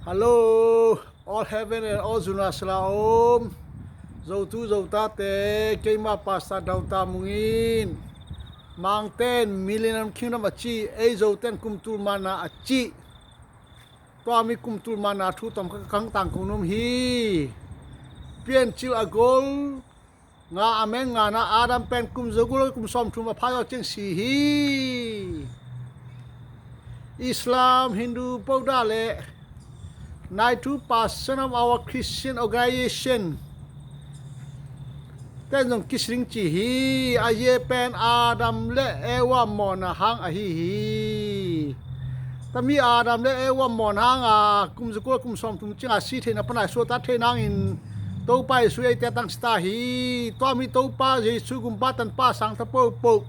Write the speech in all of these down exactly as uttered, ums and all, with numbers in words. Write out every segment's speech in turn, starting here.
Hello, all heaven and all zuna sala om. Zotu Zotate, keima Pastor Dauta Mungin. Mangten Millennium Kingdom a ci, ei Zoten kumtul mana a ci. Tua mi kumtul mana thu tom ka kang tang kong num hi. Piancil a gol nga a meng ngana Adam pen kum zogul kum sawmthum a phazaw ciang si hi. Islam, Hindu, Buddha le ninety-two percent of our Christian organization ten zong kising ci hi. A ye pen Adam le Eva mawna hang ahi hi. Tami Adam le Eva mawna hang a kum zogul kum sawmthum ciang a si theihna panai suata thei nangin Topa Jesu eite a tang sita hi. Tua mi Topa Jesu gumpa tanpa sang tha popo.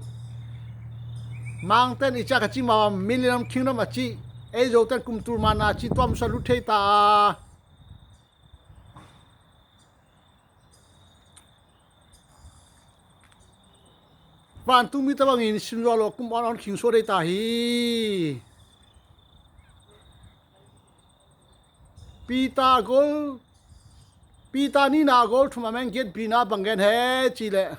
Mangten i ciak a ci ma Millennium Kingdom a ci, ei Zoten kumtul mana a ci tua mi sua lut thei ta. Vantung mite bangin simzua lo kum on on khing suat thei ta hi. Peter gol, Peter nina gol thum a meng giat bina bang gen he ci le.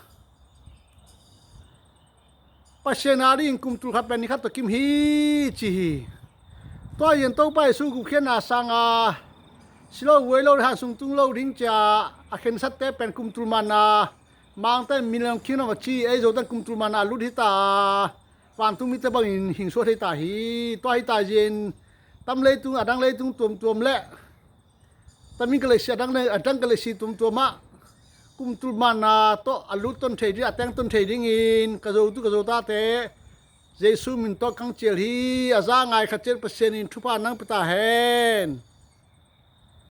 Pasian a ding kumtul khat pen ni khat tawh kim hi ci hi. Tua yen Topa Jesu gupkhiatna sanga si lo vuai lo han sung tung lo ding cia a khensatte pen kumtul mana Mangten Millennium Kingdom a ci, ei Zoten kumtul mana a lut hi ta. Vantung mite bangin hing suat thei ta hi. Tua hi ta yen tam leitung a dang leitung tuamtuam le tamin ka leisi a dang le a dang ka leisi tuamtuam ah kumtul mana tawh a lut ton thei ding, a teng ton thei dingin ka Zotu ka Zotate Jesu min tawh kang cial hi. A za ngai khat ciat Pasian in thupha nang pia ta hen.